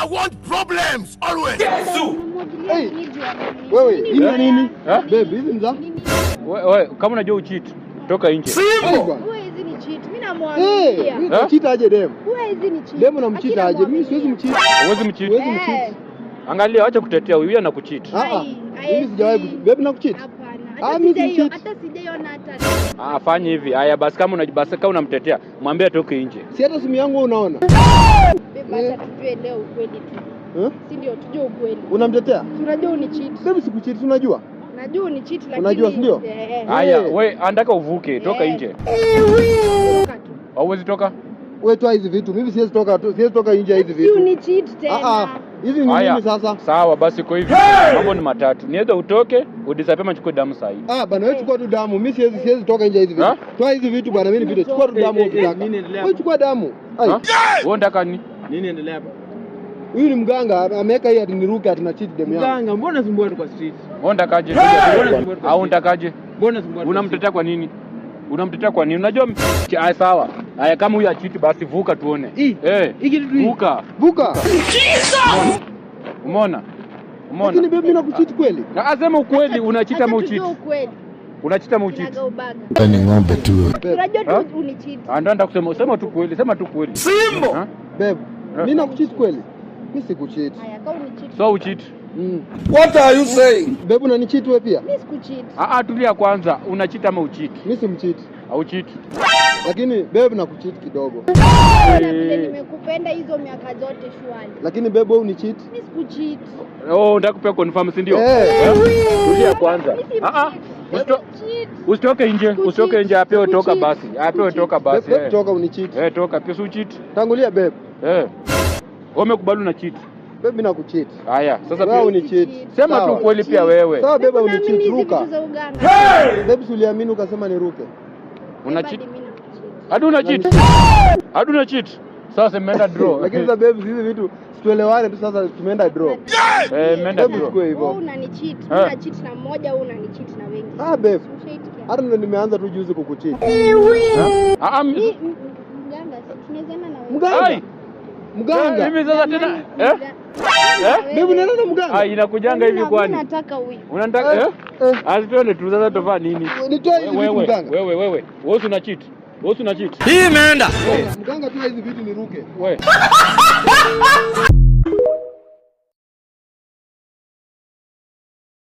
I want problems always. Unamwagilia Hey. nini juu ya nini? Wewe, Nini hii ni mbaya? nini? Eh? Babe, hizi ni za? Nini? Wewe kama unajua ucheat, toka nje. Hey, bwana. Huwezi ni cheat. Mimi Eh, namwaminia. mimi nacheat aje dem? Huwezi ni cheat. Dem unamcheat Akina aje? Mimi siwezi muaminia. mcheat. Huwezi mcheat. Huwezi Eh. mcheat. Angalia, acha kutetea huyu anakucheat. Ah ah. Ai, Mimi sijawahi babe nakucheat. Hapana. Ah, Hata mimi simcheat. hata sijaiona hata. Ah, fanye hivi. Haya basi kama una basi kama unamtetea, mwambie atoke nje. Si hata simu yangu wewe unaona? Babe, acha tujue leo ukweli tu. Eh? Si ndio tujue ukweli. Unamtetea? Si unajua uni cheat. Babe, sikucheat, si unajua? Najua uni cheat lakini Unajua, si ndio? Eh. Haya, Eh. we andaka uvuke, toka Eh. nje. Toka tu. Hauwezi toka? Wewe toa hizi vitu. Mimi siwezi toka tu, siwezi toka nje ya hizi Si vitu. uni cheat tena. Ah ah. Hizi ni Haya. nini sasa? Sawa basi kwa hivi. Mambo ni matatu. Niweza utoke, udisappear ama chukue damu sahi. Ah bana, wewe chukua tu damu. Mimi siwezi toka nje ya hizi vitu. Ha? Toa hizi vitu bwana, mimi nipite. Chukua tu damu Eh, eh, ukitaka. nini endelea Wewe hapa? chukua damu. Ai. Ha? Wewe unataka nini? Nini endelea hapa? Huyu ni mganga ameweka hii ati niruke ati na cheat demu yangu. Mganga, mbona unasumbua watu kwa street? Wewe unatakaje? Au unatakaje? Mbona unasumbua watu kwa Unamtetea kwa nini? Unamtetea kwa nini? Unajua aya sawa. Haya kama huyu acheat basi vuka tuone. Hii. Eh. Hii kitu hii. Vuka. Vuka. Umeona? Umeona? Lakini babe, mimi nakucheat kweli? Na asema ukweli, unacheat ama Acha tujue ucheat? ukweli. Unacheat ama ucheat? Kinagaubaga. Ni ng'ombe tu. Babe, Unajua Ha? tu uni cheat. Ah, ndio nataka kusema, sema tu kweli, sema tu kweli. Simbo. Ha? Babe, mimi nakucheat kweli? Mimi sikucheat. Haya, kama uni cheat. So ucheat. What are you saying? Babe, unanicheat wewe pia? Mimi sikucheat. Ah ah, tulia kwanza. Unacheat ama ucheat? Mimi simcheat. Au cheat? Lakini babe, nakucheat kidogo. Na vile nimekupenda hizo miaka zote shwari. Lakini babe, wewe unicheat? Mimi sikucheat. Oh, unataka kupea confirm si ndio? Eh. Eh? Tulia kwanza. Mimi si Ah ah. cheat. Usitoke nje, usitoke nje, apewe toka basi. Apewe toka basi. Babe, Eh. toka unicheat. Eh, toka pia si ucheat. Tangulia babe. Eh. Wewe umekubali una cheat. Babe, mimi nakucheat. Haya, sasa Wewe pia unicheat. sema tu Sawa. ukweli pia wewe. Sawa babe, Unaamini unicheat, hizi ruka. vitu za uganga? Babe, si uliamini ukasema niruke. Una Babe, cheat? mimi nakucheat. Hadi una cheat. Hadi una cheat. Sasa imeenda draw. Lakini sasa babe, hizi vitu situelewane tu sasa tumeenda draw. Eh, imeenda Babe, draw. usikue hivyo. Wewe unanicheat, Eh. mimi na cheat na mmoja, wewe unanicheat na wengi. Ah babe, Ushaitikia. hata ndo nimeanza tu juzi kukucheat. Ah ah, Mganga, si tunaweza enda na wewe. Mganga. Ai. Mganga. Mimi sasa tena eh? Eh? Babe, unaenda na mganga? Ah, inakujanga hivi Mimi kwani? nataka huyu. Unataka eh? Eh. Asituende tu sasa tofaa nini? Nitoe hizi vitu Wewe mganga. wewe wewe. Wewe una cheat. Wewe una cheat. Hii imeenda. Mganga, toa hizi vitu niruke. Wewe.